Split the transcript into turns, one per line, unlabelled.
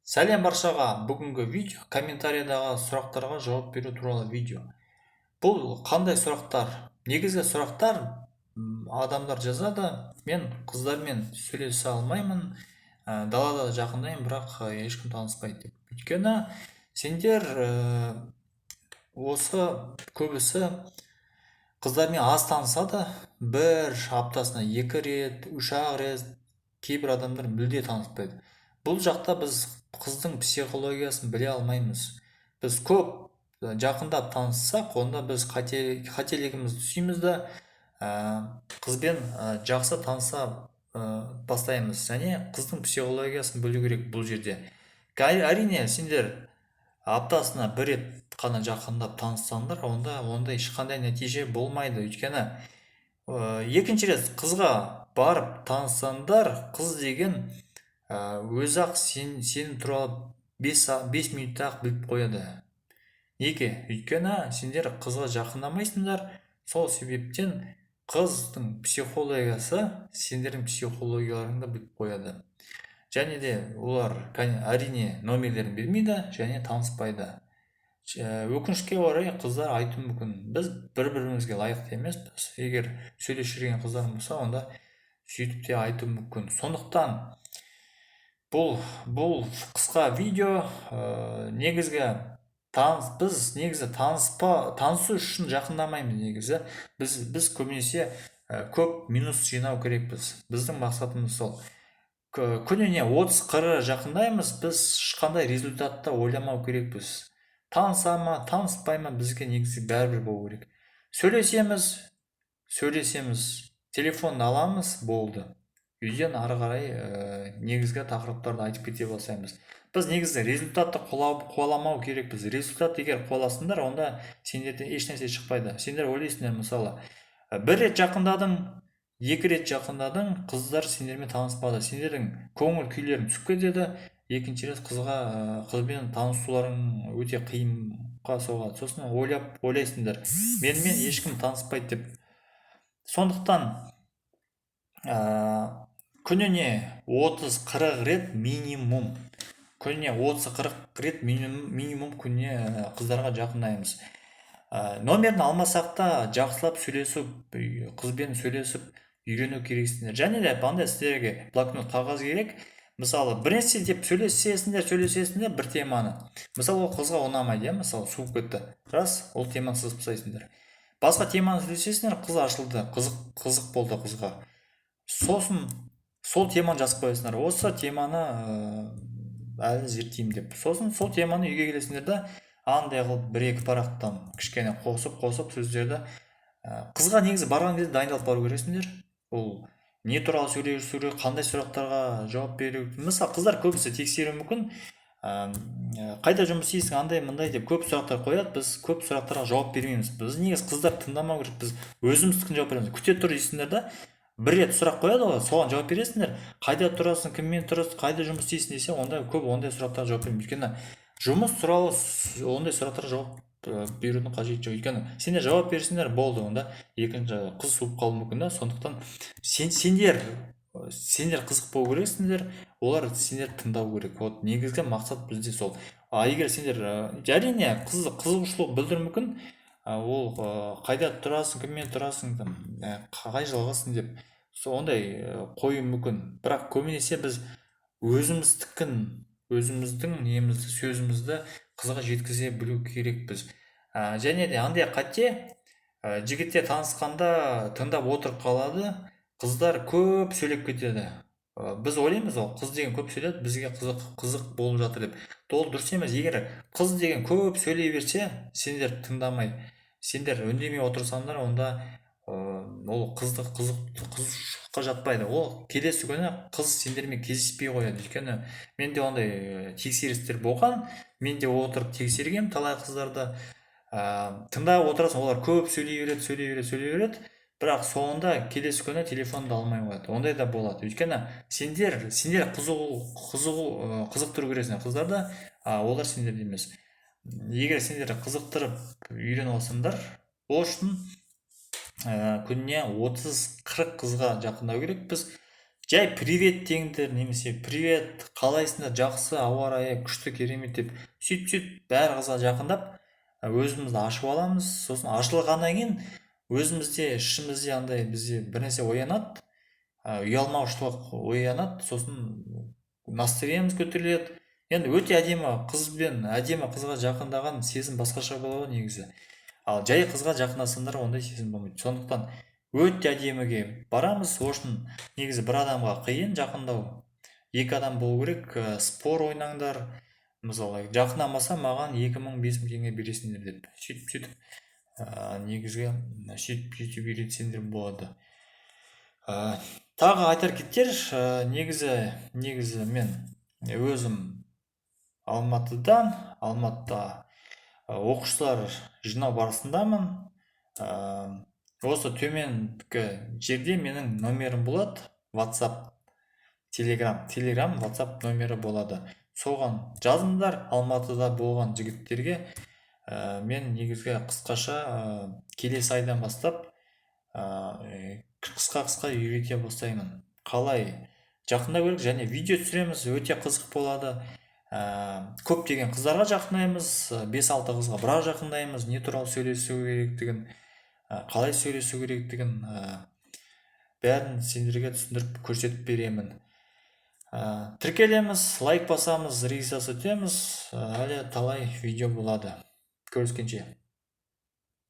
Сәлем баршаға! Бүгінгі видео комментарийдағы сұрақтарға жауап беру туралы видео. Бұл қандай сұрақтар? Негізгі сұрақтар: адамдар жазады: «Мен қыздармен сөйлесе алмаймын, далада жақындаймын, бірақ ешкім таныспайды», – деп. Өйткені сендер осы көбісі қыздармен аз танысады: бір аптасына екі рет, үш-ақ рет, кейбір адамдар мүлде таныспайды. Бұл жақта біз қыздың психологиясын біле алмаймыз. Біз көп жақындап таныссақ, онда біз қателігімізді түсеміз да, қызбен жақсы таныса бастаймыз және қыздың психологиясын білу керек бұл жерде. Әрине, сендер аптасына бір рет қана жақындап таныссаңдар, онда ешқандай нәтиже болмайды. Өйткені екінші рет қызға барып таныссаңдар, қыз деген өзі-ақ сен туралы 5 минутта-ақ біліп қояды. Неге? Өйткені сендер қызға жақындамайсыңдар. Сол себептен қыздың психологиясы сендердің психологияларыңды біліп қояды және де олар, әрине, номерлерін бермейді және таныспайды. Өкінішке орай, қыздар айтуы мүмкін: «Біз бір бірімізге лайықты емеспіз». Егер сөйлесіп жүрген қыздар болса, онда сөйтіп те айтуы мүмкін. Сондықтан бұл қысқа видео негізгі таныс, біз негізі танысу үшін жақындамаймыз. Негізі біз көбінесе көп минус жинау керекпіз. Біздің мақсатымыз сол. Күніне 30-40 жақындаймыз. Біз ешқандай результатты ойламау керекпіз. Таныса ма, таныспай ма, бізге негізі бәрібір болу керек. Сөйлесеміз, сөйлесеміз, телефон аламыз, болды. Үйден ары қарай негізгі тақырыптарды айтып кете бастаймыз. Біз негізі результатты қуаламау керекпіз. Результат егер қуаласыңдар, онда сендерден ешнәрсе шықпайды. Сендер ойлайсыңдар, мысалы, бір рет жақындадың, екі рет жақындадың, қыздар сендермен таныспады, сендердің көңіл күйлерің түсіп кетеді. Екінші рет қызбен танысуларың өте қиынға соғады. Сосын ойлайсыңдар: «Менімен ешкім таныспайды», – деп. Сондықтан күніне 30-40 рет минимум, күніне 30-40 рет минимум күніне қыздарға жақындаймыз. Номерін алмасақ та, жақсылап сөйлесіп, қызбен сөйлесіп үйрену керексіңдер. Және де андай сіздерге блокнот, қағаз керек. Мысалы, бір нәрсе деп сөйлесесіңдер, сөйлесесіңдер бір теманы. Мысалы, ол қызға ұнамайды, иә, мысалы, суып кетті, рас, ол теманы сызып тастайсыңдар. Басқа теманы сөйлесесіңдер, қыз ашылды, қызық болды қызға. Сосын сол теманы жазып қоясыңдар: «Осы теманы әлі зерттеймін», – деп. Сосын сол теманы үйге келесіңдер да, андай қылып бір екі парақтан кішкене қосып қосып сөздерді. Қызға негізі барған кезде дайындалып бару керексіңдер. Ол не туралы сөйлесу керек, қандай сұрақтарға жауап беру. Мысалы, қыздар көбісі тексеруі мүмкін: «Қайда жұмыс істейсің?», андай мындай деп көп сұрақтар қояды. Біз көп сұрақтарға жауап бермейміз. Біз негізі қыздар тыңдамау керек, біз өзіміздікін жауап береміз. «Күте тұр», – дейсіңдер да, бір рет сұрақ қояды ғой, соған жауап бересіңдер. «Қайда тұрасың? Кіммен тұрасың? Қайда жұмыс істейсің?» – десе, онда көп ондай сұрақтарға жауап бермеймін. Өйткені жұмыс туралы ондай сұрақтарға жауап берудің қажеті жоқ. Өйткені сендер жауап берсеңдер болды, онда екінші қыз суып қалуы мүмкін да. Сондықтан сендер қызық болу керексіңдер, олар сендерді тыңдау керек. Вот негізгі мақсат бізде сол. А егер сендер әрине, қыз қызығушылық білдіруі мүмкін, ол «Қайда тұрасың? Кіммен тұрасың?», там, «Қай жылғысың?» деп, сол ондай қоюы мүмкін. Бірақ көбінесе біз өзіміздікін, өзіміздің немізді, сөзімізді қызға жеткізе білу керекпіз. Және де андай қате: жігіттер танысқанда тыңдап отырып қалады, қыздар көп сөйлеп кетеді. Біз ойлаймыз, ол қыз деген көп сөйледі, бізге қызық болып жатыр деп. Ол дұрыс емес. Егер қыз деген көп сөйлей берсе, сендер тыңдамай, сендер үндемей отырсаңдар, онда ол қызды қызығушылыққа жатпайды. Ол келесі күні қыз сендермен кездеспей қояды. Өйткені менде ондай тексерістер болған, мен де отырып тексергенмін талай қыздарды. Тыңдап отырасың, олар көп сөйлей береді, сөйлей береді, сөйлей береді, бірақ соңында келесі күні телефонды алмай қояды. Ондай да болады. Өйткені сендер қызықтыру керексіңдер қыздарды, а олар сендерді емес. Егер сендер қызықтырып үйреніп алсаңдар, ол үшін күніне 30-40 қызға жақындау керекпіз. Жай «привет» деңдер немесе «Привет, қалайсыңдар, жақсы, ауа райы күшті, керемет» деп, сөйтіп сөйтіп бәр қызға жақындап, өзімізді ашып аламыз. Сосын ашылғаннан кейін өзімізде, ішімізде андай, бізде бір нәрсе оянады, ұялмаушылық оянады. Сосын настроениеміз көтеріледі. Енді өте әдемі қызбен, әдемі қызға жақындаған сезім басқаша болады ғой негізі. Ал жай қызға жақындасаңдар, ондай сезім болмайды. Сондықтан өте әдеміге барамыз. Ол үшін негізі бір адамға қиын жақындау, екі адам болу керек. Спор ойнаңдар, мысалы, «Жақындамаса, маған 2000, 5000 теңге бересіңдер» деп. Сөйтіп сөйтіп негізгі сөйтіп сөйтіп үйретсеңдер болады. Тағы айтар кетер, негізі мен өзім Алматыдан, Алматыда оқушылар жинау барысындамын. Осы төменгі жерде менің номерім болады, WhatsApp, Телеграм, WhatsApp номері болады, соған жазыңдар. Алматыда болған жігіттерге мен негізгі қысқаша келесі айдан бастап қысқа қысқа үйрете бастаймын, қалай жақындау керек, және видео түсіреміз, өте қызық болады. Көптеген қыздарға жақындаймыз, 5-6 қызға бірақ жақындаймыз, не туралы сөйлесу керектігін, қалай сөйлесу керектігін, бәрін сендерге түсіндіріп, көрсетіп беремін. Тіркелеміз, лайк басамыз, регистрация өтеміз. Әлі талай видео болады. Көріскенше.